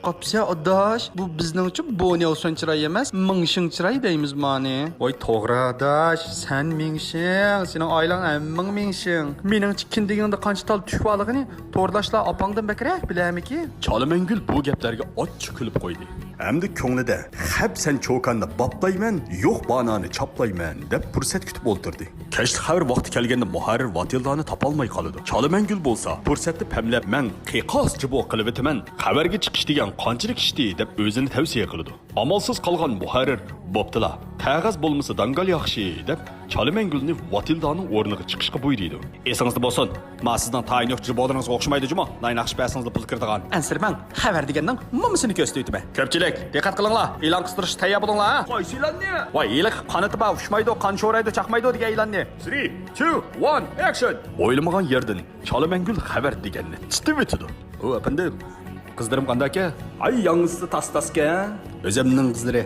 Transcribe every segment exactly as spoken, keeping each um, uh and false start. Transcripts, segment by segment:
قاپسەن ئاداش، بۇ بىزنىڭچە بونياۋسۈەن چىراي ئەمەس، مىڭشىڭ چىراي دەيمىز مانى. ۋاي توغرا ئاداش، سەن مىڭشىڭ، سېنىڭ ئائىلەڭ ھەممىڭ مىڭشىڭ. مېنىڭچە كىندىكىڭدە قانچە تال تۈك بارلىقىنى تورداشلار ئاپاڭدىن بەكرەك بىلەرمىكىن؟ چالىمەنگۈل بۇ گەپلەرگە ئاچچىق كۈلۈپ قويدى. ھەمدە كۆڭلىدە، خەپ سەن چوكاننى باپلايمەن، يوق بانانى چاپلايمەن دەپ پۇرسەت كۈتۈپ ئولتۇردى. كەچلىك خەۋەر ۋاقتى كەلگەندە مۇھەررىر ۋاتىلدانى تاپالماي قالىدۇ. چالىمەنگۈل بولسا پۇرسەتنى پەملەپ، مەن قىيقاس جىبو قىلىۋېتىمەن، خەۋەرگە چىقىش دېگەن قانچىلىك ئىشتى دەپ ئۆزىنى تەۋسىيە قىلىدۇ. ئامالسىز قالغان مۇھەررىر، بوپتىلا، قەغەز بولمىسا داڭگال ياخشى دەپ چالىمەنگۈلنى ۋاتىلدانىڭ ئورنىغا چىقىشقا بۇيرۇيدۇ. ئېسىڭىزدە بولسۇن، ما سىزنىڭ تايىنيوك جىبولىرىڭىزغا ئوخشىمايدۇ جۇمۇ، نايناخشا بەرسىڭىزلا پۇل كىرىدىغان. ئەنسىرىمەڭ، خەۋەر دېگەننىڭ مومىسىنى كۆرسىتىۋېتىمەن. كۆپچىلىك، دىققەت قىلىڭلار، ئېلان قىستۇرۇشقا تەييار بولۇڭلار ھە. قايسى ئېلاننى؟ ۋاي، ھېلىقى قانىتى بار، ئۇچمايدۇ، قان شورايدۇ، چاقمايدۇ دېگەن ئېلاننى. Three, two, one, action. ئويلىمىغان يەردىن چالىمەنگۈل خەۋەر دېگەننى تىتىۋېتىدۇ. ئۇ، ئەپەندىم، قىزلىرىم قانداكەن؟ ئاي، ياڭزىسى تاس-تاسكەن. ئۆزەمنىڭ قىزلىرى.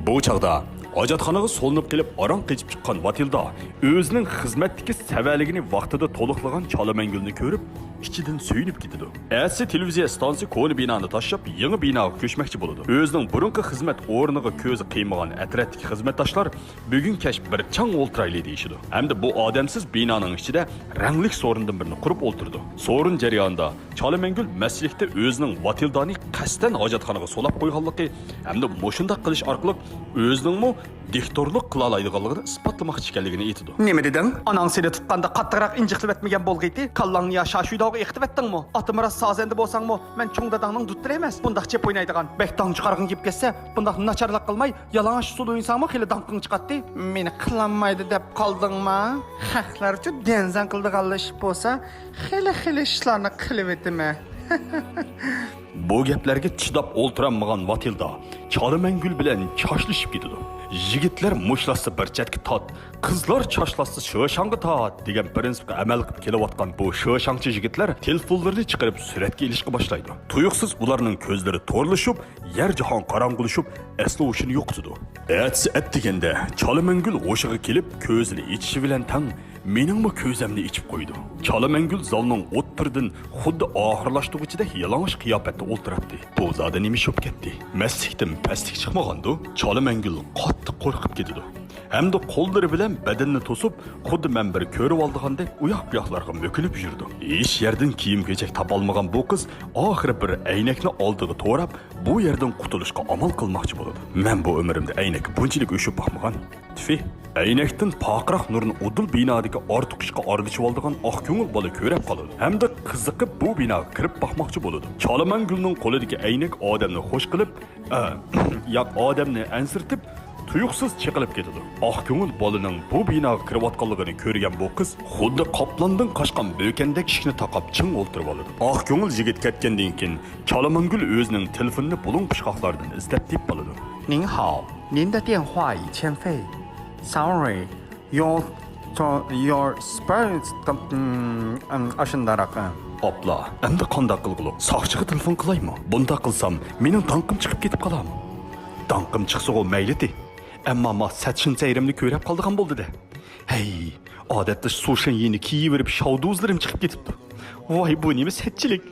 بۇ چاغدا ھاجەتخانىغا سولىنىپ قېلىپ ئاران قېچىپ چىققان ۋاتىلدا ئۆزىنىڭ خىزمەتتىكى سەۋەنلىكىنى ۋاقتىدا تولۇقلىغان چالىمەنگۈلنى كۆرۈپ، ئىچىدىن سۆيۈنۈپ كېتىدۇ. ئەتىسى تېلېۋىزىيە ئىستانسىسى كونا بىنانى تاشلاپ، يېڭى بىناغا كۆچمەكچى بولىدۇ. ئۆزىنىڭ بۇرۇنقى خىزمەت ئورنىغا كۆزى قىيمىغان ئەترەتتىكى خىزمەتداشلار بۈگۈن كەچ بىر چاڭ ئولتۇرايلى دېيىشىدۇ. ھەمدە بۇ ئادەمسىز بىنانىڭ ئىچىدە رەڭلىك سورۇندىن بىرنى قۇرۇپ ئولتۇرىدۇ. سورۇن جەريانىدا چالىمەنگۈل مەستلىكتە ئۆزىنىڭ ۋاتىلدانى قەستەن ھاجەتخانىغا سولاپ قويغانلىقى ھەمدە مۇشۇنداق قىلىش ئارقىلىق ئۆزىنىڭمۇ دىكتورلۇق قىلالايدىغانلىقىنى ئىسپاتلىماقچى ئىكەنلىكىنى ئېيتىدۇ. نېمە دېدىڭ؟ ئاناڭ سېنى تۇتقاندا قاتتىقراق ئىنجىقلىۋەتمىگەن بولغىيتى، كاللاڭنى يا شاشۇيداۋغا ئېقىتىۋەتتىڭمۇ؟ ئاتىمۇراس سازەندە بولساڭمۇ، مەن چوڭ داداڭنىڭ دۇتتىرى ئەمەس، بۇنداق چېپى ئوينايدىغان. بەك داڭ چىقارغىڭ كېلىپ كەتسە، بۇنداق ناچارلىق قىلماي، يالىڭاچ ئۇسسۇل ئوينىساڭمۇ خېلى داڭقىڭ چىقاتتى. مېنى قىلالمايدۇ دەپ قالدىڭما؟ خەقلەرچۇ دەنزەڭ قىلىدىغانلا ئىش بولسا، خېلى-خېلى ئىشلارنى قىلىۋېتىمەن. بۇ گەپلەرگە چىداپ ئولتۇرالمىغان ۋاتىلدا چالىمەنگۈل بىلەن چاچلىشىپ كېتىدۇ. يىگىتلەر مۇشتلاشسا بىر چەتكە تارت، قىزلار چاچلاشسا شىۋشاڭغا تارت دېگەن پىرىنسىپقا ئەمەل قىلىپ كېلىۋاتقان بۇ شىۋشاڭچى يىگىتلەر تېلېفونلىرىنى چىقىرىپ سۈرەتكە ئېلىشقا باشلايدۇ. تۇيۇقسىز ئۇلارنىڭ كۆزلىرى تورلىشىپ، يەر جاھان قاراڭغۇلىشىپ، ئەسلى ھوشىنى يوقىتىدۇ. ئەتىسى ئەتىگەندە چالىمەنگۈل ھوشىغا كېلىپ، كۆزىنى ئېچىشى بىلەن تەڭ مېنىڭمۇ كۆزەمنى ئېچىپ قويدۇ. چالىمەنگۈل زالنىڭ ئوتتۇرىدىن خۇددى ئاخىرلاشتۇرغۇچىدەك يالىڭاچ قىياپەتتە ئولتۇراتتى. بۇ زادى نېمە ئىش بولۇپ كەتتى؟ مەستلىكتىن پەسلىك چىقمىغاندۇ؟ چالىمەنگۈل قاتتىق قورقۇپ كېتىدۇ. ھەمدە قوللىرى بىلەن بەدىنىنى توسۇپ، خۇددى مەن بىر كۆرۈۋالىدىغاندەك ئۇياق-بۇياقلارغا مۆكۈنۈپ يۈرىدۇ. ھېچ يەردىن كىيىم-كېچەك تاپالمىغان بۇ قىز ئاخىرى بىر ئەينەكنى ئالدىغا توراپ، بۇ يەردىن قۇتۇلۇشقا ئامال قىلماقچى بولىدۇ. مەن بۇ ئۆمرۈمدە ئەينەككە بۇنچىلىك ئۆچۈپ باقمىغان. تۈفى! ئەينەكتىن پارقىراق نۇرنى ئۇدۇل بىنادىكى ئارتۇق ئىشقا ئارىلىشىۋالىدىغان ئاق كۆڭۈل بالا كۆرۈپ قالىدۇ ھەمدە قىزىقىپ بۇ بىناغا كىرىپ باقماقچى بولىدۇ. چالىمەنگۈلنىڭ قولىدىكى ئەينەك ئادەمنى خوش قىلىپ، ئە، ياق، ئادەمنى ئەنسىرىتىپ، تۇيۇقسىز چېقىلىپ كېتىدۇ. ئاق كۆڭۈل بالىنىڭ بۇ بىناغا كىرىۋاتقانلىقىنى كۆرگەن بۇ قىز خۇددى قاپلاندىن قاچقان بۆكەندەك ئىشىكنى تاقاپ چىڭ ئولتۇرۇۋالىدۇ. ئاق كۆڭۈل يىگىت كەتكەندىن كېيىن چالىمەنگۈل ئۆزىنىڭ تېلېفونىنى بۇلۇڭ پۇچقاقلاردىن ئىزدەپ تېپىپ ئالىدۇ. 您好，您的电话已欠费。Sorry, your, your spirits، ئاشۇنداقراق. ئاپلا، ئەمدى قانداق قىلغۇلۇق؟ ساقچىغا تېلېفون قىلايمۇ؟ بۇنداق قىلسام، مېنىڭ داڭقىم چىقىپ كېتىپ قالارمۇ؟ داڭقىم چىقسىغۇ مەيلىتى. ئەمما ما سەتشىن سەيرىمنى كۆرەپ قالىدىغان بولدى-دە. ھەي، ئادەتتە سۇشىن يېنى كىيىۋېرىپ شاۋدۇزلىرىم چىقىپ كېتىپتۇ. ۋاي، بۇ نېمە سەتچىلىك؟